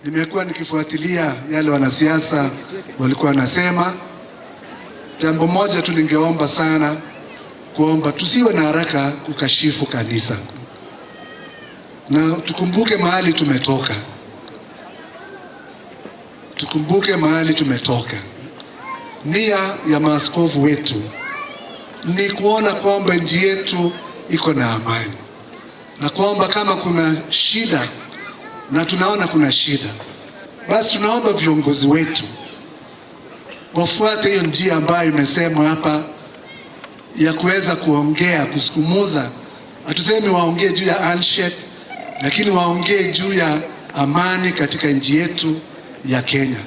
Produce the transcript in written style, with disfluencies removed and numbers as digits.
Nimekuwa nikifuatilia yale wanasiasa walikuwa wanasema. Jambo moja tu ningeomba sana kuomba, tusiwe na haraka kukashifu kanisa, na tukumbuke mahali tumetoka, tukumbuke mahali tumetoka. Nia ya maaskofu wetu ni kuona kwamba nchi yetu iko na amani, na kwamba kama kuna shida, na tunaona kuna shida, basi tunaomba viongozi wetu wafuate hiyo njia ambayo imesemwa hapa ya kuweza kuongea, kusukumuza. Hatusemi waongee juu ya handshake, lakini waongee juu ya amani katika nchi yetu ya Kenya.